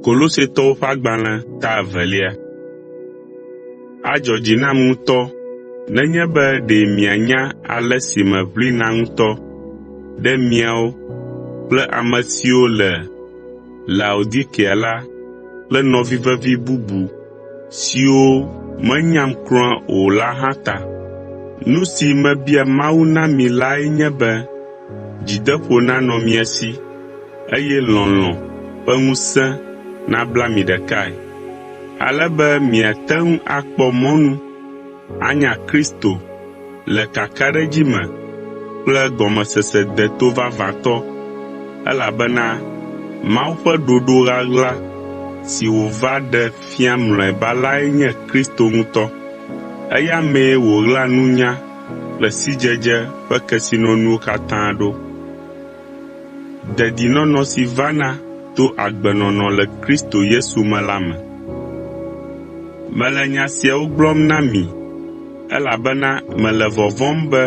Kolosetɔwo ƒe agbalẽ ta evelia. Adzɔ dzi nam ŋutɔ nenye be ɖe mianya ale si meʋlina ŋutɔ ɖe miawo kple ame siwo le Laodikea la kple nɔvi vevi bubu siwo menyam kura o la hã ta. Nu si mebia Mawu na mi lae nye be dzideƒo nanɔ mia si, eye lɔlɔ̃ ƒe ŋusẽ nabla mi ɖekae, ale be miate ŋu akpɔ mɔnu anya Kristo le kakaɖedzi me kple gɔmesese deto vavãtɔ, elabena Mawu ƒe ɖoɖo ɣaɣla si wòva ɖe fia mlɔeba lae nye Kristo ŋutɔ. Eya mee wòɣla nunya kple sidzedze ƒe kesinɔnuwo katã ɖo. Dedinɔnɔ si vana to agbenɔnɔ le Kristo Yesu me la me. Mele nya siawo gblɔm na mi elabena mele vɔvɔ̃m be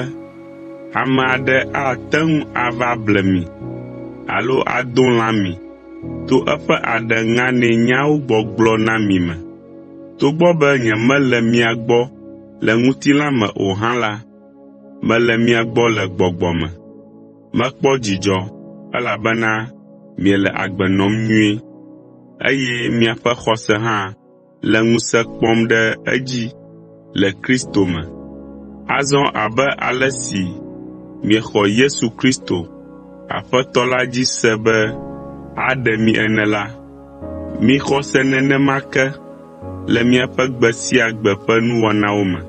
ame aɖe ate ŋu ava able mi alo ado lã mi to eƒe aɖe ŋanɛ nyawo gbɔgblɔ na mi me. Togbɔ be nyemele mia gbɔ le ŋutilã me o hã la, mele mia gbɔ le gbɔgbɔ me. Mekpɔ dzidzɔ elabena miele agbe nɔm nyuie, eye miaƒe xɔse hã le ŋusẽ kpɔm ɖe edzi le Kristo me. Azɔ abe ale si miexɔ Yesu Kristo, Aƒetɔ la dzi se be aɖe mi ene la, mixɔ se nenema ke le miaƒe gbe sia gbe ƒe nuwɔnawo me.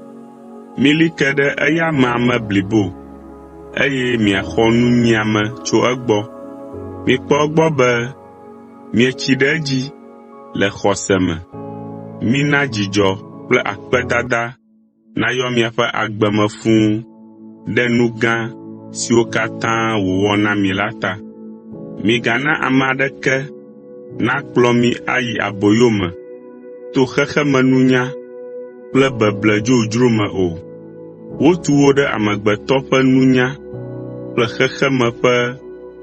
Mili ke ɖe eya amea me blibo, eye miaxɔ nunyiame tso egbɔ. Mikpɔ egbɔ be mietsi ɖe edzi le xɔse me. Mina dzidzɔ kple akpedada nayɔ miaƒe agbe me fũu ɖe nu gã siwo katã wòwɔ na mi la ta. Migana ame aɖeke nakplɔ mi ayi aboyo me to xexemenunya kple beble dzodzro me o. Wotu wo ɖe amegbetɔ ƒe nunya kple xexeme ƒe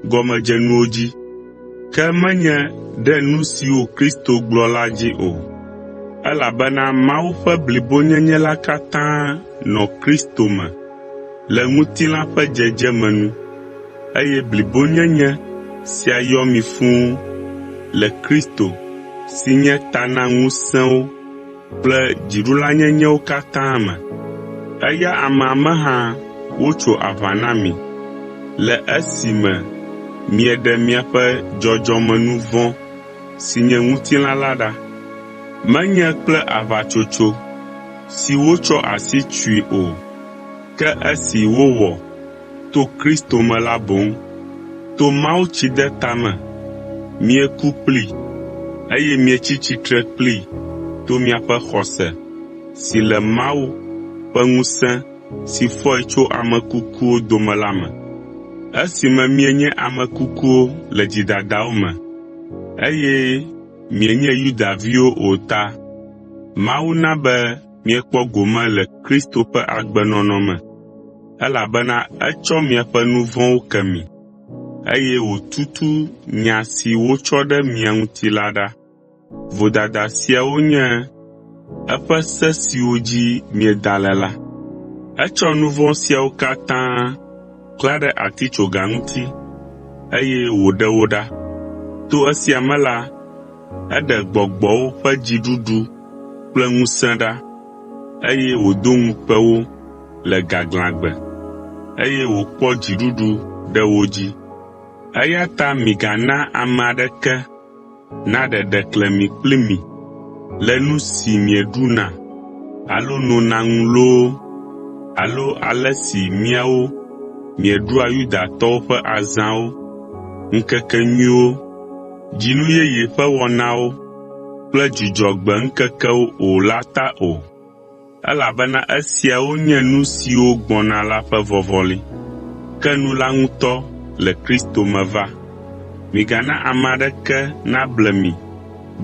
gɔmedzenuwo dzi, ke menye ɖe nu siwo Kristo gblɔ la dzi o. Elabena Mawu ƒe blibonyenye la katã nɔ Kristo me le ŋutilã ƒe dzedzeme nu, eye blibonyenye sia yɔ mi fũu le Kristo si nye ta na ŋusẽwo kple dziɖulanyenyewo katã me. Eya amea me hã wotso aʋa na mi le esime mieɖe miaƒe dzɔdzɔmenu vɔ̃ si nye ŋutilã la ɖa. Menye kple aʋatsotso si wotsɔ asi tsoe o, ke esi wowɔ to Kristo me la boŋ. To mawutsideta me, mieku kplii, eye mietsi tsitre kplii to miaƒe xɔse si le Mawu ƒe ŋusẽ si fɔe tso ame kukuwo dome la me. Esime mienye ame kukuwo le dzidadawo me, eye mienye Yudaviwo o ta, Mawu na be miekpɔ gome le Kristo ƒe agbenɔnɔ me, elabena etsɔ miaƒe nu vɔ̃wo ke mi, eye wòtutu nya si wotsɔ ɖe mia ŋuti la ɖa. Vodada siawo nye eƒe se siwo dzi mieda le la. Etsɔ nu vɔ̃ siawo katã klã ɖe atitsoga ŋuti, eye wòɖe wo ɖa. To esia me la, eɖe gbɔgbɔwo ƒe dziɖuɖu kple ŋusẽ ɖa, eye wòdo ŋukpe wo le gaglãgbe, eye wòkpɔ dziɖuɖu ɖe wo dzi. Eya ta migana ame aɖeke naɖe ɖeklemi kpli mi le nu si mieɖuna alo nona ŋu loo alo ale si miawo mieɖua Yudatɔwo ƒe azãwo, ŋkekenyuiwo, dzinu yeye ƒe wɔnawo kple Dzudzɔgbe ŋkekewo o la ta o, elabena esiawo nye nu siwo gbɔna la ƒe vɔvɔli, ke nu la ŋutɔ le Kristo me va. Migana ame aɖeke nable mi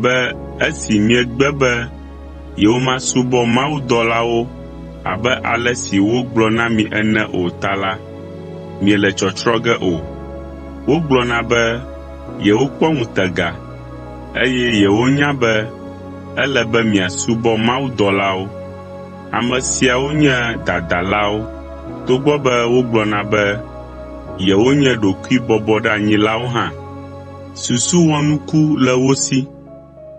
be esi miegbe be yewomasubɔ mawudɔlawo abe ale si wogblɔ na mi ene o ta la, miele tsɔtsrɔ̃ ge o. Wogblɔna be yewokpɔ ŋutega. eye yewonya be ele be miasubɔ mawudɔlawo. Ame siawo nye dadalawo togbɔ be wogblɔna be yewonye ɖokuibɔbɔɖeanyilawo hã. Susu wɔnuku le wo si,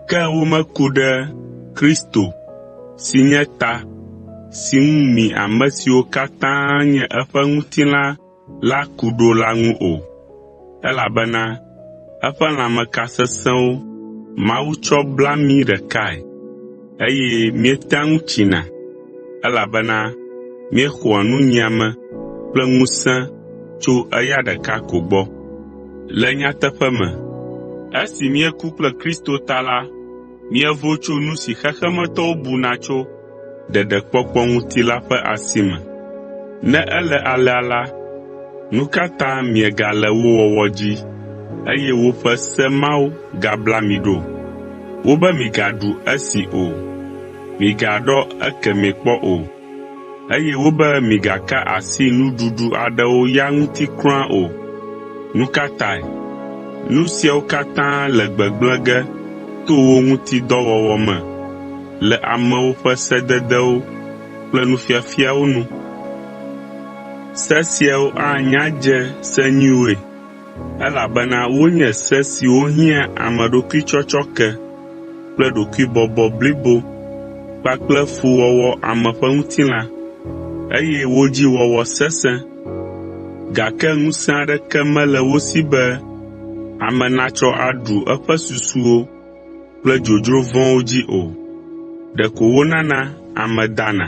ke womeku ɖe Kristo si nye ta si ŋu mi ame siwo katã nye eƒe ŋutilã la ku ɖo la ŋu o, elabena eƒe lãmeka sesẽwo Mawu tsɔ bla mí ɖekae, eye míetea ŋu tsina, elabena míexɔa nunyiame kple ŋusẽ tso eya ɖeka ko gbɔ. Le nyateƒe me, esi míeku kple Kristo ta la, míevo tso nu si xexemetɔwo buna tso ɖeɖekpɔkpɔ ŋuti la ƒe asi me. Ne ele alea la, nu ka ta miegale wo wɔwɔ dzi, eye woƒe se mawo gabla mi ɖo? Wobe migaɖu esi o, migaɖɔ ekemɛ kpɔ o, eye wobe migaka asi nuɖuɖu aɖewo ya ŋuti kura o. Nu ka tae? Nu siawo katã le gbegblẽ ge to wo ŋuti dɔwɔwɔ me le amewo ƒe sededewo kple nufiafiawo nu. Se siawo anya dze se nyuiwoe, elabena wonye se siwo hiã ame ɖokui tsɔtsɔ ke kple ɖokuibɔbɔ blibo kpakple fuwɔwɔ ame ƒe ŋutilã, eye wo dzi wɔwɔ sesẽ, gake ŋusẽ aɖeke mele wo si be ame natsɔ aɖu eƒe susuwo kple dzodzro vɔ̃wo dzi o. Ɖeko wonana ame dana.